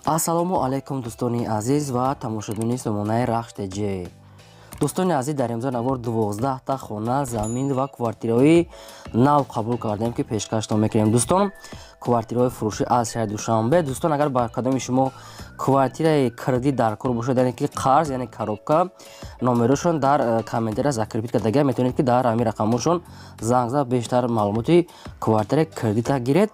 Ассалому алайкум дӯстони азиз ва тамошобинони сомонаи Рахш ТЖ. Дӯстони азиз, дар имзо навор 12 та хона, замин ва квартираҳои нав қабул кардем, ки пешкаштон мекунем. Дӯстон, квартираҳои фурӯшӣ аз шаҳри Душанбе. Дӯстон, агар ба кадоми шумо квартираи кредит дар кор бошад, яъне ки қарз, яъне коробка, номерошон дар комментария закрепить кардага, метавонед ки дар ҳамин рақамҳошон занг зад, бештар маълумоти квартираи кредита гиред.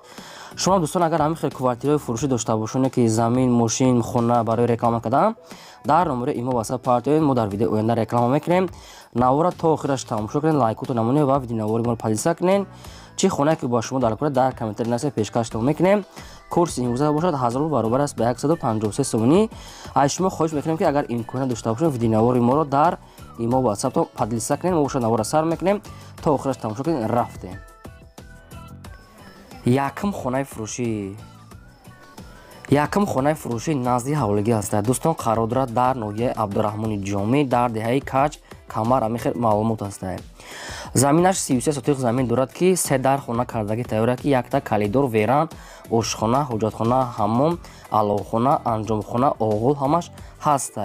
Шумо дӯстон, агар ҳамин хел квартираҳои фурӯшӣ дошта бошед, ки замин, мошин, хона барои реклама кардан, дар номери имо WhatsApp партоед, мо дар видеои оянда реклама мекунем. Навора то охираш тамошо кунед, лайкото намонед ва видеонавори моро подписка кунед. Чӣ хонае ки ба шумо дар кор, дар комментарий нависед, пешкаштон мекунем. Курси имрӯза бошад 1000 рубл баробар аст ба 153 сомонӣ. Аз шумо хоҳиш мекунем, ки агар имконият дошта бошед, видеонавори моро дар имо WhatsApp подписка кунед. Мо бошад навора сар мекунем, то охираш тамошо кунед. Рафтем. Якум хонаи фурӯшӣ. Якум хонаи фурӯшӣ назди ҳавлигӣ аст. Дӯстон, қарор дорад дар ноҳияи Абдураҳмони Ҷомӣ, дар деҳаи Каҷ Камар. Ҳамин хел маълумот аст. Заминаш 33 сотиқ замин дорад, ки се дар хона кардагӣ тайёр, ки якта калидор, веран, ошхона, ҳоҷатхона, ҳаммом, аловхона, анҷомхона, оғул ҳамаш ҳаст.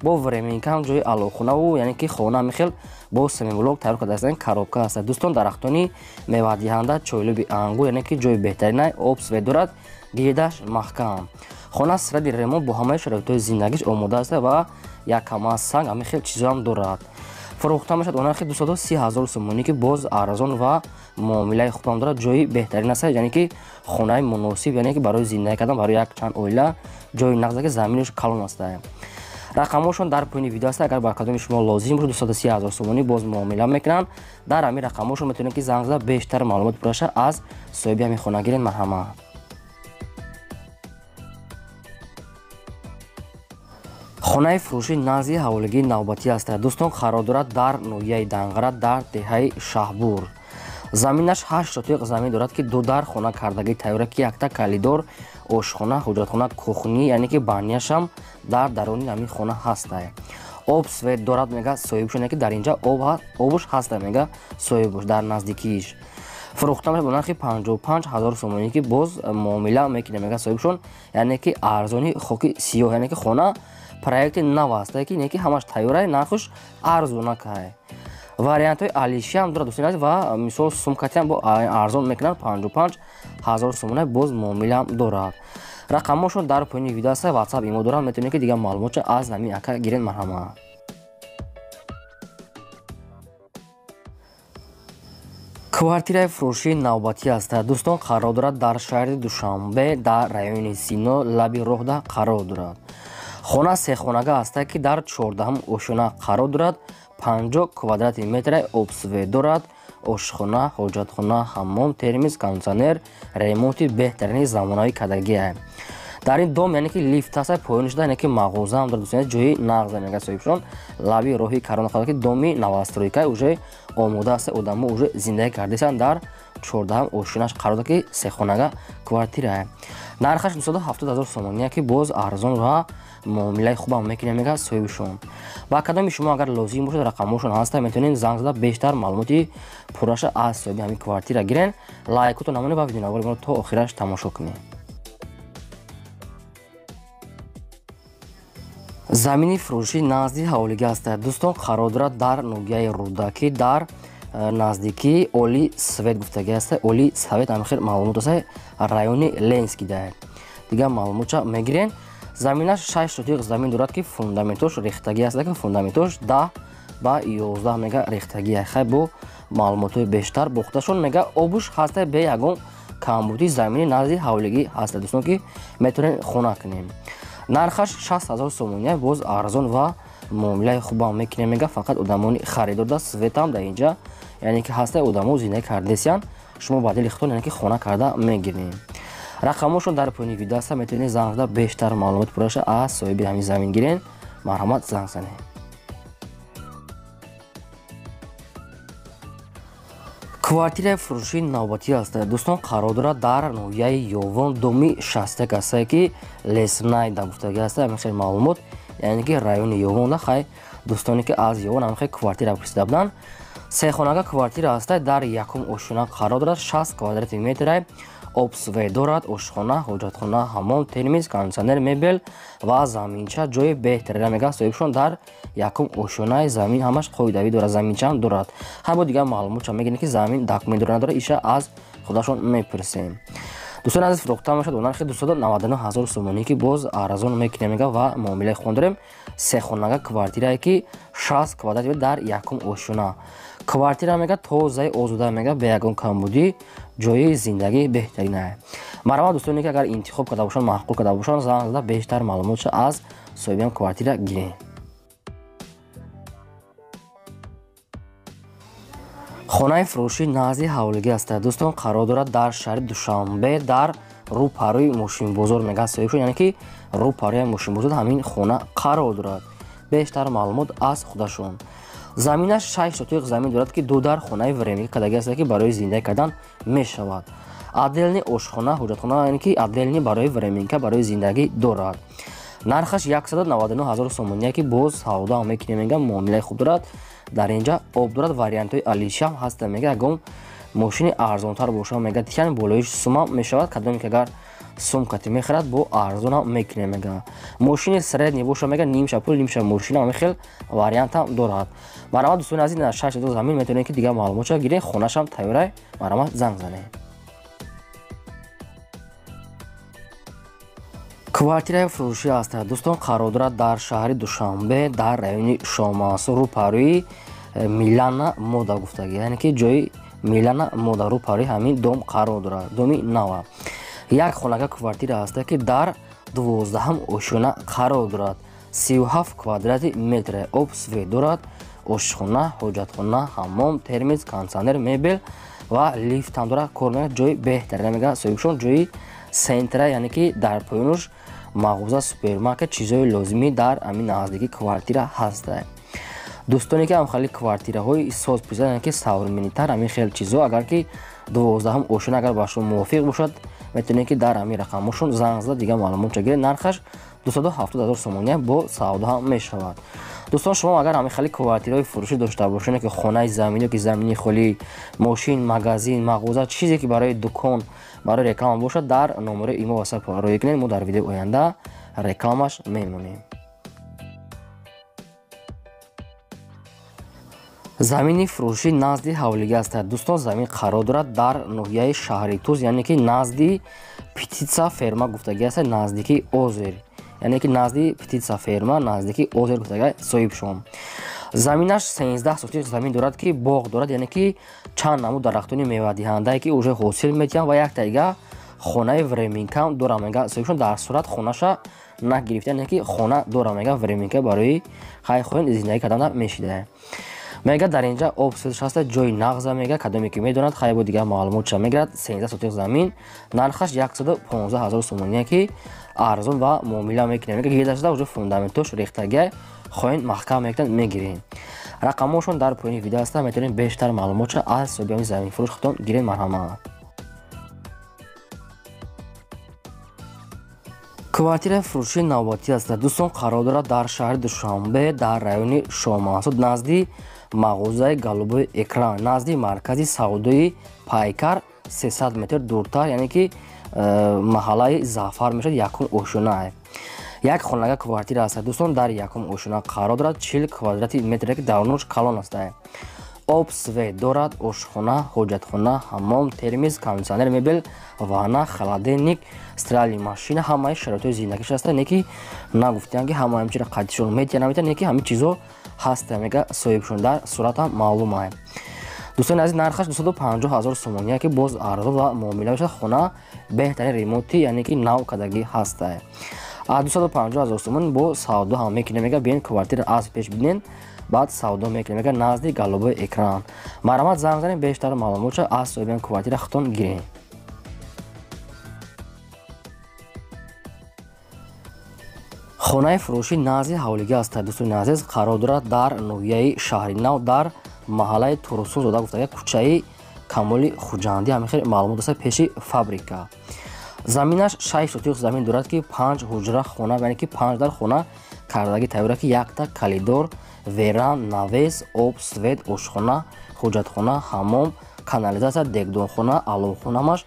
Бо временкам ҷои аловхонаву яъне ки хона ҳамин хел бо семиблок тайёр кардаастанд, коробка аст. Дӯстон, дарахтони мевадиҳанда, чойлуби ангур, яъне ки ҷои беҳтарина, об, свет дорад, гирдаш маҳкам. Хона сради ремонт бо ҳамаи шароитҳои зиндагиш омода аст ва як кама санг ҳамин хел чизоам дорад. Фурӯхта мешавад он нархи 230 ҳазор сомонӣ, ки боз арзон ва муомилаи хубам дорад, ҷои беҳтарин аст, яъне ки хонаи муносиб, яъне ки барои зиндагӣ кардан барои як чанд оила ҷои нағз, ки заминаш калон аст. Рақамҳошон дар поёни видео аст. Агар ба кадоми шумо лозим бошад, 230 ҳазор сомонӣ боз муомила мекунанд. Дар ҳамин рақамҳошон метавонед ки занг зада бештар маълумот пурраша аз соҳиби ҳамин хона гиред. Марҳамат. Хонаи фурӯшӣ назди ҳаволигии навбатӣ аст. Дӯстон, қарор дорад дар ноҳияи Данғара, дар деҳаи Шаҳбур. Заминаш 8 сотиқ замин дорад, ки ду дар хона кардагӣ тайёра, ки якта калидор, ошхона, ҳуҷратхона, кухни, яъне ки баняшам дар даруни ҳамин хона ҳаст. Об, свет дорад, мега соҳибшон, яъне ки дар инҷа обуш ҳаст, мега соҳибуш дар наздикииш. Фурӯхта мешавад бо нархи 55 ҳазор сомонӣ, ки боз муомила мекунад, мега соҳибшон, яъне ки арзони хоки сиёҳ, яъне ки хона проекти нав аст, ки не ки ҳамаш тайёра, нархш арзонакай. Вариантҳои алишиам дорад, дӯстони азиз, ва мисол сумкатиам бо арзон мекунанд, 55 ҳазор сомона боз муомилаам дорад. Рақамҳошон дар поёни видео аст, WhatsApp, имо доранд, метавонед ки дигар маълумотча аз ҳамин ака гиред. Марҳамат. Квартираи фурӯшии навбатӣ аст. Дӯстон, қарор дорад дар шаҳри Душанбе, дар райони Сино, лаби роҳда қарор дорад. Хона сехонага аст, ки дар 14-ум ошёна қарор дорад, 50 квадрати метра обсвет дорад, ошхона, ҳоҷатхона, ҳаммом, термис, кондитсионер, ремонти беҳтарини замонавӣ кардагиа. Дар ин дом яъне ки лифт аст, поён шуда, яъне ки мағозаам дорад, дӯстони, ҷои нағз, мега соҳибшон, лаби роҳи карона қарор, ки доми новостройка уже омода аст, одамо уже зиндагӣ кардасанд. Дар 14-ум ошёнаш қарор дорад, ки сехонага квартира. Нархаш 270 ҳазор сомонӣ, ки боз арзон ва муомилаи хубам мекунем, мега соҳибшон. Ба кадоми шумо агар лозим бошад, рақамҳошон ҳаста, метавонед занг зада бештар маълумоти пурраша аз соҳиби ҳамин квартира гирен. Лайкото намонед ва видеонавори моро то охираш тамошо кунед. Замини фурӯшӣ назди ҳаволигӣ аст. Дӯстон, қарор дорад дар ноҳияи Рӯдакӣ, дар наздикии Оли Свет гуфтагӣ аст. Оли Совет ҳамин хел маълумот аст, райони Ленский да. Дигар маълумотча мегирен. Заминаш 6 сотиқ замин дорад, ки фундаментош рехтагӣ аст, ки фундаментош 10 ба 11 мега рехтагӣ. Хай, бо маълумотҳои бештар бохташон, мега обуш ҳаста, бе ягон камбуди замини назди ҳавлигӣ ҳаста, дӯстон, ки метавонед хона кунем. Нархаш 60 ҳазор сомонӣ, боз арзон ва муомилаи хубам мекунем, мега фақат одамони харидор да. Светам дар инҷа яъне ки ҳаста, одамо зиндагӣ кардесиян, шумо ба дили худтон яъне ки хона карда мегирем. Рақамҳошон дар поёни видео аст, метавонед занг зада бештар маълумот пурраша аз соҳиби ҳамин замин гирен. Марҳамат, занг занед. Квартираи фурӯшии навбатӣ аст. Дӯстон, қарор дорад дар ноҳияи Ёвон, доми 61 аст, ки Леснайда гуфтагӣ аст. Ҳамин хел маълумот, яъне ки райони Ёвонда. Хай, дӯстоне ки аз Ёвон ҳамин хел квартира пурсида буданд, сехонага квартира аст, дар якум ошёна қарор дорад, 60 квадрати метра. Об свет дорад, ошхона, ҳоҷатхона, ҳаммом, термиз, кондитсионер, мебел ва заминча ҷои беҳтарина мега соҳибшон дар якум ошёнаи замин ҳамаш қоидавӣ дорад, заминчаам дорад. Ҳар бо дигар маълумотша мегирем, ки замин документ дорад надорад, иша аз худашон мепурсем. Дӯстони азиз, фурӯхта мешавад бо нархи 299 ҳазор сомонӣ, ки боз арзон мекунем мега ва муомилаи хон дорем. Се хонага квартирае, ки 60 квадрат дар якум ошёна. Квартира мега тозаи озода мега, бе ягон камбудӣ, ҷои зиндагӣ беҳтаринае. Марҳамат дӯстоне, ки агар интихоб карда бошанд, маъқул карда бошанд, занг зада бештар маълумотша аз соҳибиам квартира гирем. Хонаи фурӯшӣ назди ҳавлигӣ аст. Дӯстон, қарор дорад дар шаҳри Душанбе, дар рӯпарӯи мошинбозор мега соҳибшон, яъне ки рӯпарӯи мошинбозор ҳамин хона қарор дорад. Бештар маълумот аз худашон. Заминаш 6 сотиқ замин дорад, ки ду дар хонаи временка кардагӣ аст, ки барои зиндагӣ кардан мешавад. Отдельный ошхона, ҳоҷатхона, яъне ки отдельный барои временка, барои зиндагӣ дорад. Нархаш 199 ҳазор сомонӣ, ки боз савдо ҳам мекунем мега, муомилаи хуб дорад. Дар инҷа об дорад, вариантҳои алишам ҳаста мега, ягон мошини арзонтар боша мега, тиян болоиш сумам мешавад, кадоме ки агар сумкати мехарад, бо арзонам мекунем мега. Мошини средний боша мега, нимша пул, нимша мошина, ҳамин хел вариантам дорад. Марҳамат дӯстони азиз, на 6 замин метавонед, ки дигар маълумотша гиред, хонашам тайёрай, марҳамат занг занед. Квартираи фурӯшӣ аст. Дӯстон, қарор дорад дар шаҳри Душанбе, дар райони Шомансур, рӯпарӯи Милана мода гуфтагӣ, яъне ки ҷои Милана мода рӯпарӯи ҳамин дом қарор дорад, доми нава. Як хонага квартира ҳаста, ки дар 12-ҳам ошёна қарор дорад. 37 квадрати метр, об свет дорад, ошхона, ҳоҷатхона, ҳаммом, термиз, кондитсионер, мебел ва лифтам дорад. Кор мекунад, ҷои беҳтарина мега соҳибшон, ҷои центра, яъне ки дар поёнуш мағоза, супермаркет, чизҳои лозимӣ дар ҳамин наздики квартира ҳаста. Дӯстоне, ки ҳамхали квартираҳои соз писанд, яъне ки современнитар, ҳамин хел чизҳо, агар ки 12-ҳам ошёна агар ба шумо мувофиқ бошад, метавонед, ки дар ҳамин рақамҳошон занг зада дигар маълумотша гиред. Нархаш 270 ҳазор сомонӣ, бо савдо ҳам мешавад. Дӯстон, шумо агар ҳамин хели квартираҳои фурӯшӣ дошта бошед, ки хонаи заминӣ, ки замини холӣ, мошин, магазин, мағоза, чизе ки барои дукон, барои реклама бошад, дар номерои имо васап роӣ кунед, мо дар видеои оянда рекламаш мемонем. Замини фурӯшӣ назди ҳавлигӣ аст. Дӯстон, замин қарор дорад дар ноҳияи шаҳри Туз, яъне ки назди птица ферма гуфтагӣ аст, наздики озер, яъне ки назди птица ферма, наздики озер гуфтагӣ соҳибшон. Заминаш 13 сотиқ замин дорад, ки боғ дорад, яъне ки чанд намуд дарахтони мевадиҳандае, ки уже ҳосил метиҳанд, ва яктаига хонаи временкам дорам мега соҳибшон, дар сурат хонаша нагирифта, яъне ки хона дорам мега временка, барои хайхоҳин зиндагӣ кардан мешида. Мега дар инҷа об светш ҳаста, ҷои нағза мега, кадоме ки медонад, хай бо дигар маълумотша мегирад. 13 сотиқ замин, нархаш 115 ҳазор сомонӣ, ки арзон ва муомила мекунем мега, гирдашуда уже фундаментош рехтагия, хоҳин маҳкам мекунад, мегирем. Рақамҳошон дар поёни видео ҳаста, метавонед бештар маълумотша аз соҳибиёни заминфурӯш худтон гиред. Марҳамат. Квартираи фурӯшии навбатӣ аст. Дӯстон, қарор дорад дар шаҳри Душанбе, дар райони Шомансур, назди мағозаи Голубой экран, назди маркази савдои Пайкар, 300 метр дуртар, яъне ки маҳаллаи Зафар мешавад, якум ошёна. Як хонага квартира аст. Дӯстон, дар якум ошёна қарор дорад, 40 квадрати метр, ки дарунаш калон аст. Об свет дорад, ошхона, ҳоҷатхона, ҳаммом, термиз, кондитсионер, мебел, ванна, холодильник, стиральный машина, ҳамаи шароитҳои зиндагиш ҳаста, не ки нагуфтиям, ки ҳамаи ҳамин чиро қадишон метиҳанд, наметиҳанд, не ки ҳамин чизҳо ҳаста мега соҳибшон, дар суратам маълум ай. Дӯстони азиз, нархаш 250 ҳазор сомонӣ, ки боз арзон ва муомила мешавад. Хона беҳтарин ремонти, яъне ки нав кардагӣ ҳаста. Аз 250 ҳазор сомон бо савдо ҳам мекунем мега, биён квартира аз пеш бинен, баъд савдо мекунем мега, назди Голубой экран. Марҳамат занг занед, бештар маълумотша аз соҳибиён квартира худтон гиред. Хонаи фурӯшӣ назди ҳавлигӣ аст. Дӯстони азиз, қарор дорад дар ноҳияи шаҳри Нав, дар маҳаллаи Турсунзода гуфтага, кӯчаи Камоли Хуҷандӣ, ҳамин хел маълумот аст, пеши фабрика. Заминаш 6 сотиқ замин дорад, ки 5 ҳуҷра хона, яъне ки 5 дар хона кардагӣ тайёра, ки якта калидор, веран, навес, об, свет, ошхона, ҳоҷатхона, ҳаммом, канализатсия, дегдонхона, аловхона, ҳамаш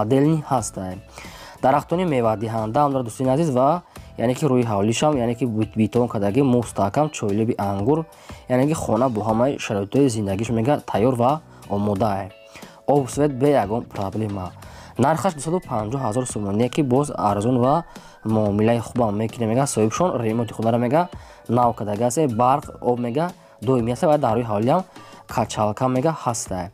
отдельный ҳастай. Дарахтони мевадиҳанда ҳам дорад, дӯстони азиз, ва яъне ки рӯи ҳавлишам яъне ки бетон кардагӣ мустаҳкам, чойлиби ангур, яъне ки хона бо ҳамаи шароитҳои зиндагиш мега тайёр ва омодае. Об, свет бе ягон проблема. Нархаш 250 000 сомоние, ки боз арзон ва муомилаи хубам мекунем, мега соҳибшон. Ремонти хонара мега нав кардагӣ аст, барқ, об мега доимӣ аст ва дар рӯи ҳавлиам качалка мега ҳастае.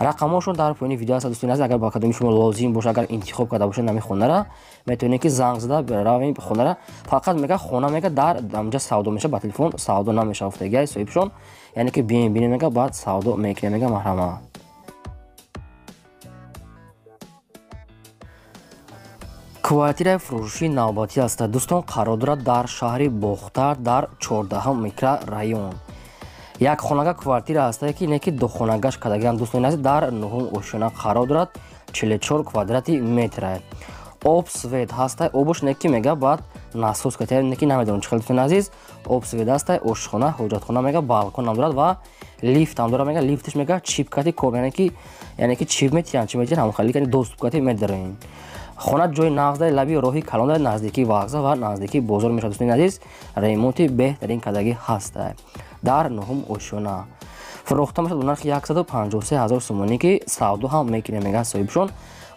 Рақамҳошон дар поёни видео аст, дӯстони азиз. Агар ба кадоми шумо лозим бошад, агар интихоб карда бошед нами хонара, метавонед ки занг зада равем хонара. Фақат мега хона мега дар амҷа савдо мешавад, ба телефон савдо намешавад, гуфтагиай соҳибшон. Яъне ки бием бинем, мега баъд савдо мекунем, мега маҳрама. Квартираи фурӯшии навбатӣ аст, дӯстон, қарор дорад дар шаҳри Бохтар, дар 14 микрорайон. Як хонага квартира ҳастае, ки не ки духонагаш кардагиам, дӯстони азиз, дар 9 ошёна қарор дорад, 44 квадрати метра. Об, свет ҳастай, обош не ки мега баъд насос катя, не ки намедонам чӣ хел, дӯстони азиз. Об, свет ҳастай, ошхона, ҳоҷатхона мега, балкон ҳам дорад ва лифт ҳам дорад, мега лифтш мега чип кати кор, яъне ки чип метиҳанд, чип метиҳанд, ҳамон хеле доступ кати медароем. Хона ҷои нағздаи лаби роҳи калон дорад, наздикии вокзал ва наздикии бозор мешавад, дӯстони азиз. Ремонти беҳтарин кардагӣ ҳастай дар 9 ошёна. Фурӯхта мешавад бо нархи 153 000 сомонӣ, ки савдо ҳам мекунем, мега соҳибшон.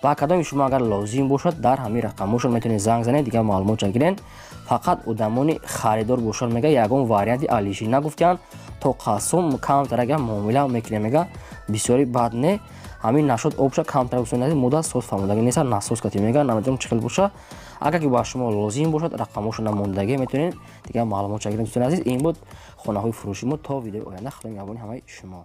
Ва кадоми шумо агар лозим бошад, дар ҳамин рақамҳошон метавонед занг занед, дигар маълумот гирен. Фақат одамони харидор бошанд, мега ягон варианти алишӣ нагуфтиянд, то қасум камтар агар муомила мекунем, мега бисёри бад не. Ҳамин нашод обша камтар, дӯстони азиз, муддат соз фаҳмодагӣ нест, насос кати мега, намедонам чӣ хел боша. Агар ки ба шумо лозим бошад, рақамҳошо намондагӣ метавонед дигар маълумот гиред, дӯстони азиз. Ин буд хонаҳои фурӯши мо. То видеои оянда, Худо нигаҳбони ҳамаи шумо.